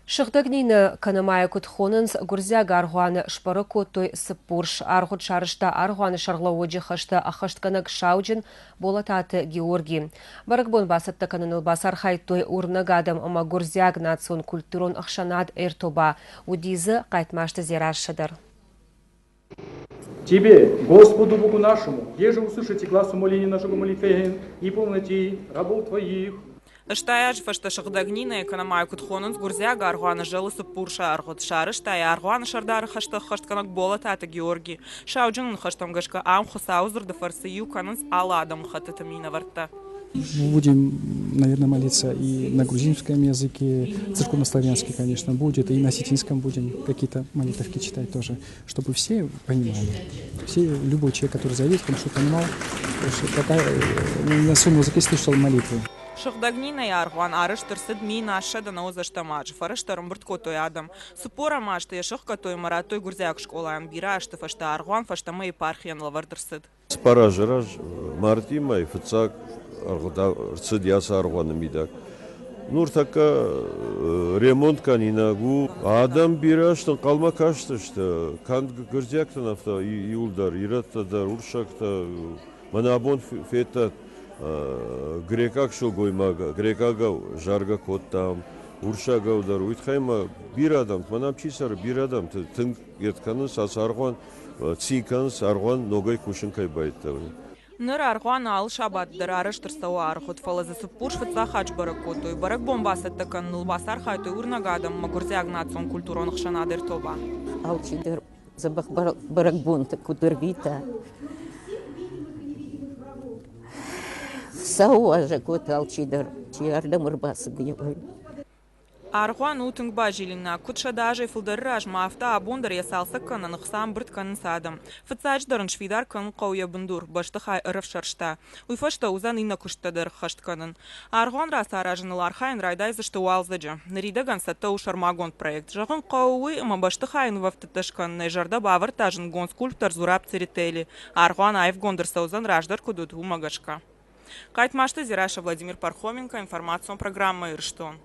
Сыгъдӕг Нинӕ, кӕнӕ ма йӕ куыд хонынц, гуырдзиаг аргъуаны сбӕрӕг кодтой Цыппурс. Аргъуыд сарӕзта аргъуаны сӕргълӕууӕджы хӕстӕ ӕххӕстгӕнӕг сауджын Болататы Георги. Бӕрӕгбон бацӕттӕ кӕныныл бацархайдтой уырнӕг адӕм ӕмӕ гуырдзиаг национ-культурон ӕхсӕнад Эртоба. Уыди дзы Хъайтмазты Дзерассӕ дӕр. Тебе, Господу Богу нашему, еже услышите глаз умоления нашего молитвен и полноте рабов Твоих. 80 азы фӕстӕ Сыгъдӕг Нинӕйы кӕнӕ ма йӕ куыд хонынц, гуырдзиаг аргъуаны зӕлы Цыппурсы аргъуыд сарӕзта йӕ аргъуаны сӕрдары хӕстӕ ӕххӕстгӕнӕг Болататы Георги. Сауджыны ныхӕстӕм гӕсгӕ ам Хуыцауы дзырды фӕрцы иу кӕнынц алы адӕмыхӕттыты минӕвӕрттӕ. Будем, наверное, молиться и на грузинском языке, церковнославянский, конечно, будет, и на осетинском будем какие-то молитовки читать тоже, чтобы все понимали. Все, любой человек, который зайдет, он чтобы понимал, что какая, на своем языке слышал молитвы. Сыгъдӕг Нинӕйы аргъуан арӕзт ӕрцыд 1098 азы. Фӕрӕзтӕ ӕрӕмбырд кодтой адӕм. Цыппорӕм азты йӕ сӕхгӕдтой ӕмӕ радтой гуырдзиаг скъолайӕн. Бирӕ азты фӕстӕ аргъуан фӕстӕмӕ епархийӕн лӕвӕрд ӕрцыд. Цыппар азы раз мартъи мӕй фыццаг ӕрцыд ацы аргъуаны мидӕг. Нуртӕккӕ ремонт кӕнинаг у. Адӕм бирӕ сты, ӕнхъӕлмӕ кастысты. Канд гуырдзиӕгтӕн афтӕ иуылдӕр, ирӕттӕ дӕр, урсӕгтӕ. Мӕнӕ абон федтат грекъаг сылгоймаг, грекъагау заргӕ кодтам, урсагау дӕр. Уый тыххӕй ма бирӕ адӕм, мӕнӕ ам чи цӕры, бирӕ адӕм тынг ирд кӕнынц ацы аргъуан, цин кӕнынц, аргъуан ногӕй кусын кӕй байдыдта. Ныр аргъуаны алы сабат дӕр арӕзт ӕрцӕуы аргъуыд, фӕлӕ дзы Цыппурс фыццаг хатт сбӕрӕг кодтой. Бӕрӕгбон бацӕттӕ кӕныныл бацархайдтой уырнӕг адӕммӕ гуырдзиаг национ-культурон ӕхсӕнад Эртоба. Алчидӕр дзӕбӕх бӕрӕгбонтӕ куыд ӕрвита. Хуыцауы уазӕг уӕд алчидӕр, чи ардӕм ӕрбацыди, уый. Аргъуан у тынг базилинаг, куыд 100 азӕй фылдӕры размӕ, афтӕ абон дӕр йӕ цалцӕг кӕнын ӕхца ӕмбырд кӕнынц адӕм. Фыццаджыдӕр ын сфидар кӕнын хъӕуы йӕ бындур, бӕстыхай ӕрӕфсӕрста. Уый фӕстӕ уыдзӕн иннӕ куысттӕ дӕр ӕххӕст кӕнын. Аргъуан рацаразыныл архайын райдайдзысты уалдзӕджы. Ныридӕгӕн цӕттӕ у сӕрмагонд проект. Зӕгъын хъӕуы уый, ӕмӕ бӕстыхайы нывӕфтыдтӕ скӕнынӕй зӕрдӕ бавӕрдта зындгонд скульптор Зураб Церетели. Аргъуан аивгонд ӕрцӕудзӕн раздӕр куыд уыд, уымӕ гӕсгӕ. Хъайтмазты Дзерассӕ, Владимир Пархоменко, информацион программӕ «Ирыстон».